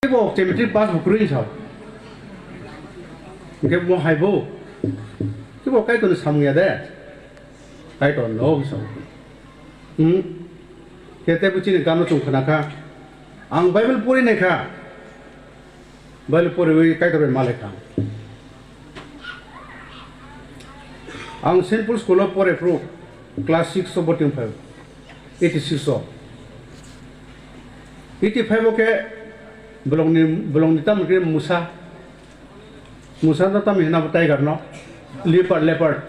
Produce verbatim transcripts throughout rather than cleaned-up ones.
Kebo matric pass bo kroi sao. Hing khe mo hai bo. Kebo Kaitor ni samung ya de. Kaitor no sao. Hmm. Khe tei bo chini gan no chung khna kha. Ang Bible pori nai kha. Bible pori wi Kaitor bai malai kha. Ang Saint Paul School o pore phru class six o boarding phai, eighty six o. Eighty five o khe bolong ni, bolong ni tam khe musa. Musa no tam hina bo tiger no. Leopard, leopard.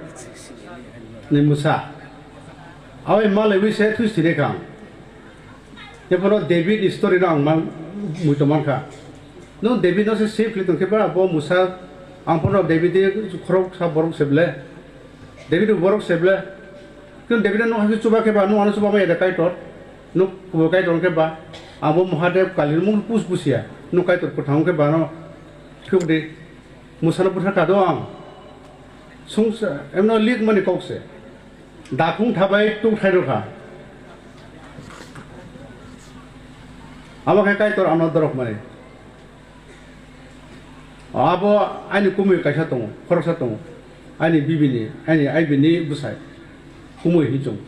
Ni musa. Awi malai wi se thui sini kha ang. Ephono David ni story no ang man, muitom man kha. Nung David no se save khe tong khe ba, bo musa, ang phono David ni khorok sa borok se ble. David ni borok se ble. Khe David no nung hasi chuba khe ba, nung ano chuba mai ya de Kaitor. Nung kubo Kaitor khe ba. Ang bo Mahadev Kali ni mung pus pus ya. Nung Kaitor kwthang khe ba no. Khuk di. Musa no butha ka do ang. Sung se, emno lik mani kok se. Dakhung thabai tuk thai ro kha. Abo khe Kaitor ano dorok mani. Abo aini kumui kaisa tongo, khoroksa tongo. Aini bibi ni, aini aibi ni bwsai. Kumui hing chung.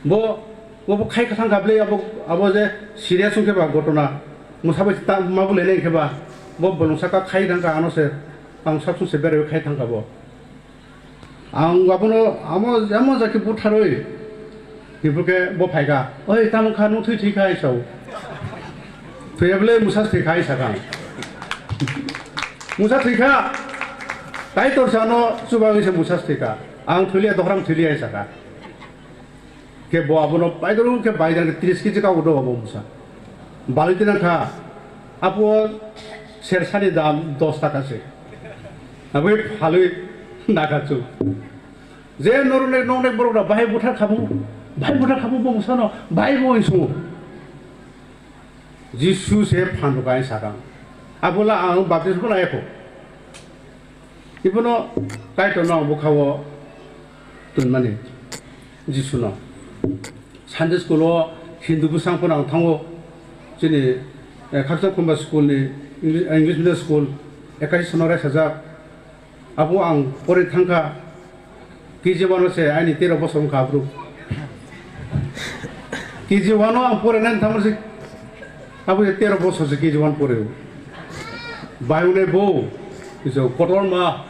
Bo, bo, bo khai kha thang kha ble abo, abo je serious ong khe ba gotona. Musa bai ta ma bulai nai khe ba. Bo bolong saka khai thang kha ano se. Ang sab sung se berai khai thang kha bo. Ang abono amo, amo jaki butharoi. Hingphu khe bo phai kha. Oi, tamo kha nung thui thui kha hai sao. Thoi ya ble musa thoi kha hai sakha. Musa thoi kha. Kaitor sa no chuba wi se musa thoi kha. Ang thoi li ya, dohram thoi li ya hai sakha. Khe bo abono paidoro khe bai jang khe tris kg ka udo abo musa. Baloi tinang kha, apo sersa ni dam dos taka se. Abo phaloi nakha chu. Je norok nai, nok nai borok rao bahai buthar khamu, bahai buthar khamu bo musa no, bahai bo hing sung ou. Jisu se phan rwkha hing sakha. Abo la ang baptisma la ya kho. Ibono Kaitor no ang bwkha wo tonmani, Jisu no. Sunday school wo Hindu bwsang phano ang thanng ou. Chini, eh, Khakchang Khumba school ni English, English medium school, ekashi sono raisajak. Abo ang pore thang kha, K G one wo se aini tero bosor wng kha abru. K G one wo ang pore nai thanngmo se, abo se tero bosor se K G one pore ou. Bai wngnai bo, je kotorma,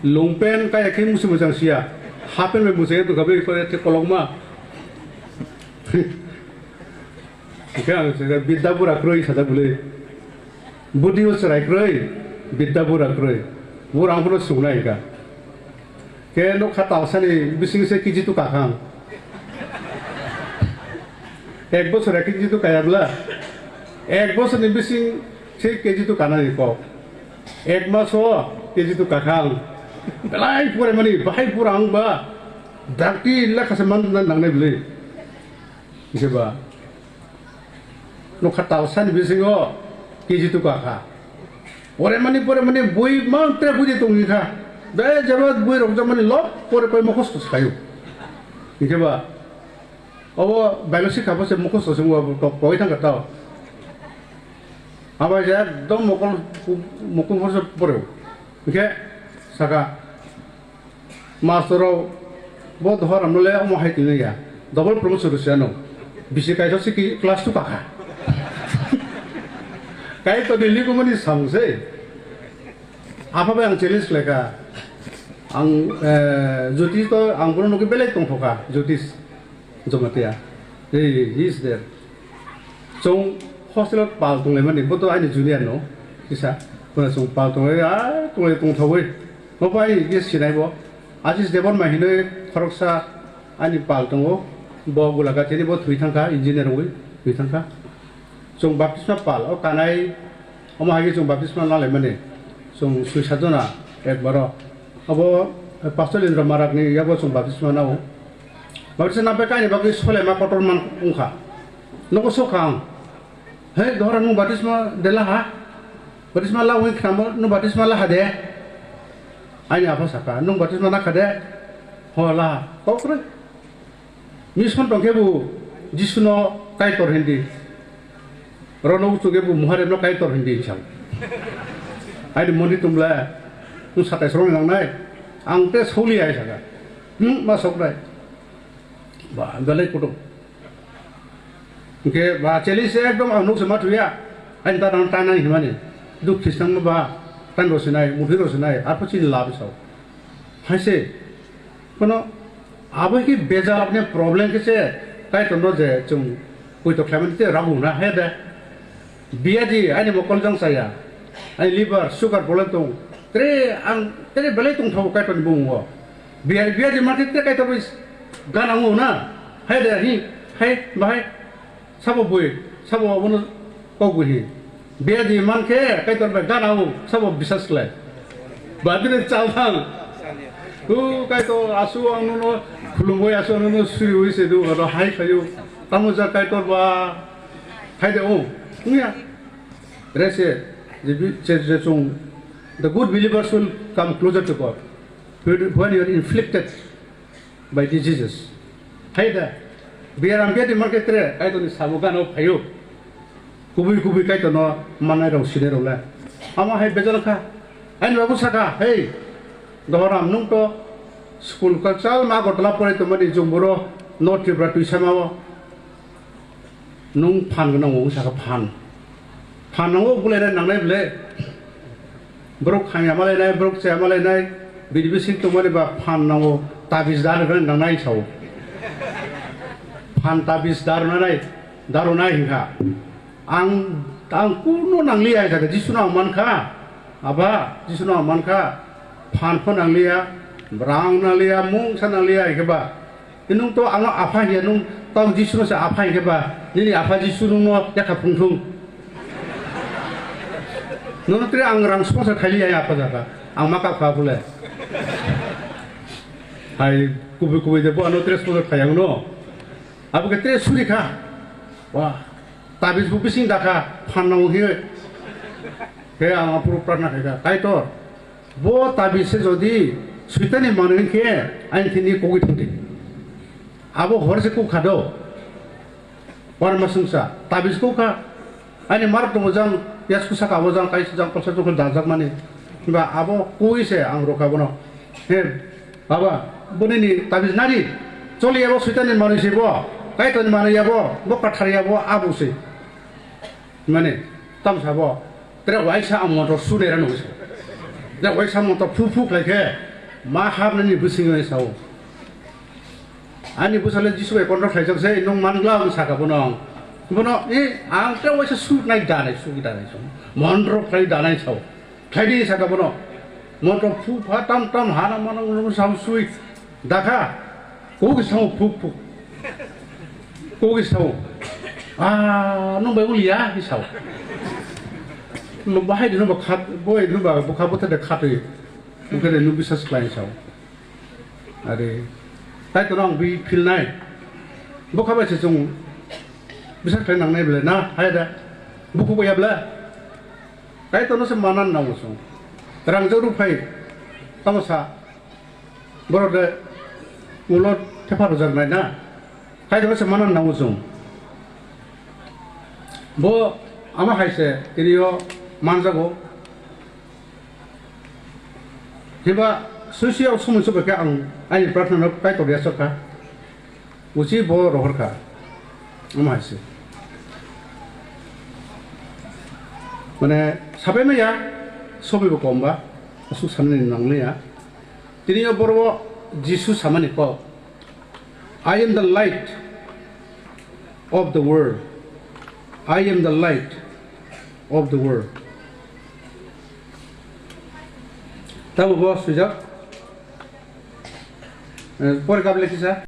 long pant kaya khe musi mojang si ya, half pant bai mojang ye tong kha, bai kore the kolokma. Hingkhe ang se Bidya bura kroi sajak bwlwi. Budi o chwrai kroi, Bidya bura kroi. Bura ang phano sung nai hingkha. Khe nokha talsa ni bising se K G two kakhang. Ek bosor K G two kaya bla. Ek bosor ni bising se K G two kana ni kok. Ek mas o K G two kakhang. Belai pore mani, bahai pore ang ba. Dakti lekha se man nangnai bwlwi. Hingkhe ba. Nokha talsa ni bising o K G two kakha. Pore mani, pore mani, boi mang tre boi de tong hingkha. Be jeba boi rok jamani lo, pore pai mokhosto se khai ou. Hingkhe ba, obo biology kha bo se mokhosto se abo tok poi thang kha tao. Abo je ekdom mokol, mokol phor se pore ou. Hingkhe sakha, Master rao, bo dhoram no le omo hai tini ya. Double promotion rw se ano. Bisi kaisa se ki class two kakha. Kaitor ni ligomani samung se. Apha bai ang challenge khlai kha. Ang, eh, Jyotish to ang bono nugwi belai tongthokha, Jyotish Jamatia. Hey, he is there. Chung hostel o pal tonglaimani, bo to aini junior no, kisa. Bono chung pal tonglai, ah, tonglai tongthawi. Bo bai ye sinai bo. Asis Debbarma hinwi khoroksa ani pal tongo. Bo Gulaghat ni bo thwi thangkha, engineer wngwi thwi thangkha. Chung baptisma pal, o kanai, omo hai khe chung baptisma nalaimani. Chung soi sat jona ekbaro. Abo, eh, Pastor Lindra Marak ni yabo chung baptisma nao. Baptisma na bai kaini bagwi solema kotor man wngkha. Nogo sokha ang. Hei, dohora nung baptisma de laha? Baptisma la wngwi khnamo, nung baptisma laha de? Aini apha sakha, nung baptisma nakha de? Ho, laha. Kok kwrwi. Mission tong khe bo Jisu no Kaitor hindi. Ro no uchung khe bu muha rem no Kaitor hing di sa. Aini mondi tong ble, nung satai srong ni nang nai, ang te soli ai sa kha. Hmm, ma sok nai. Ba, belai kutung. Hing khe ba challenge se ekdom ang nouh se ma thu ya. Aini ta nang ta nai himani. Duk Khristan no ba, tan ro se nai, murphi ro se nai, arphuh chini lab sao. Hai se, kono abo khe bejal abo ni problem khe se, Kaitor no je chung poito khlaimani te rabu na he de. Biadi, aini mokol jang chaya, aini liver, sugar problem tong, tre ang, tre belai tongthao Kaitor ni bumung wo. Biadi, biadi ma khe tre Kaitor bai gana ong na, hai de hi, hai, bahai, sabo boi, sabo abo no kau boi hi. Biadi man khe Kaitor bai gana ong, sabo bisas khlai. Ba bini chal thang. O Kaitor, asuh ang nono khulumwi, asuh ang nono suriwi se do, aro hai khlai ou. Tamo ja Kaitor ba, hai de ong, ong ya. Re se, je bi-, je, je chung, the good believers will come closer to God when you are inflicted by diseases. Hai da, biaram biadi ma khe tre Kaitor ni samung gana wo phai ou. Kubui kubui Kaitor no mannai rao sinai rao le. Amo hai bejal kha. Aini babu sa kha, hei, Dohoram, nung to school kchal ma Agartala porai tongmani, chung boro North Tripura tuisama wo. Nung phan gnang ong sa kha phan. Phan nang ou, bulai nai nangnai ble. Brouh khang ya malai nai, brouh cha ya malai nai, bini bising tongmani ba phan nang ou, tabis daru nai nangnai sao. Phan tabis daru nai, daru nai hing kha. Ang, ang kuno nang li ya, jate Jisu no ang man kha. Aba, Jisu no ang man kha. Phan pho nang li ya, brang nang li ya, mungsa nang li ya, hing khe ba. Nung to ang no apha hing ya, nung tang Jisu no se apha hing khe ba, nini apha Jisu nung no yakha phrung thung. Nung no tre ang rang sponsor khai li ya, apha jaka. Ang ma kapha phu le. Hai, kubui kubui de bo ano tre sponsor khai ang no. Abo khe tre suri kha. Wa, tabis bo bising da kha, phan nang ou hing ye. Khe ang aphuru prarthana khai kha, Kaitor, bo tabis se jodi Soitan ni manoi hing khe, aini thini kogwi thang di. Abo hor se kuk kha do. Warma sungsa, tabis kuk kha. Aini mar tongo jang, yasku saka abo jang, kaisa jang, palsa jang khe dajak mani. Himba abo koi se ang rokha bono. He, Baba, bo nini tabis nari. Choli ya bo Soitan ni manoi se bo. Kaitor ni manoi ya bo. Bo kathar ya bo, abo se. Mane, tamsa bo, tre waisa ang montro sunai ra nung se. Tre waisa montro phu phu khlai khe, ma hapnai ni bsing yo sao. Ani bwsa le Jisu bai control khlaijak se, nung man gla ang saka bono. Bono, e, ang tre waisa sunai danai, sui danai sao. Montro khlai danai sao. Khlai di saka bono. Montro phu pha tam tam hana mano nung sao sui. Dakha. Kok sao phuk phuk. Kok sao. Ah, nung bai ulia hi sao. Nung bahai di nung ba khat, boi nung ba bukha butha de khatoi. Nung khe de nung bisas khlai sao. Are, tai to nang bi phil nai. Bukha bai se chung bisas khlai nang nai bele na, hai da. Bukhu bai ya bele. Tai to no se manan nang usung. Rang jok ruh phai. Tamo sa. Borok de ulo thepha rwjak nai na. Kaitor se manan nango chwng. Bo ama hai se tini yo manjago. Himba suisi yo somoi sobai khe ang aini prarthana no Kaitor yachak kha. Uchi bo rohor kha. Ama hai se. Mane, sapai maya, somoi bo kom ba, asuk sanani nangliya. Tini yo boro Jisu samani kok, "I am the light of the world. I am the light of the world." Tamo bo swijak. Eh, pore kable kisa.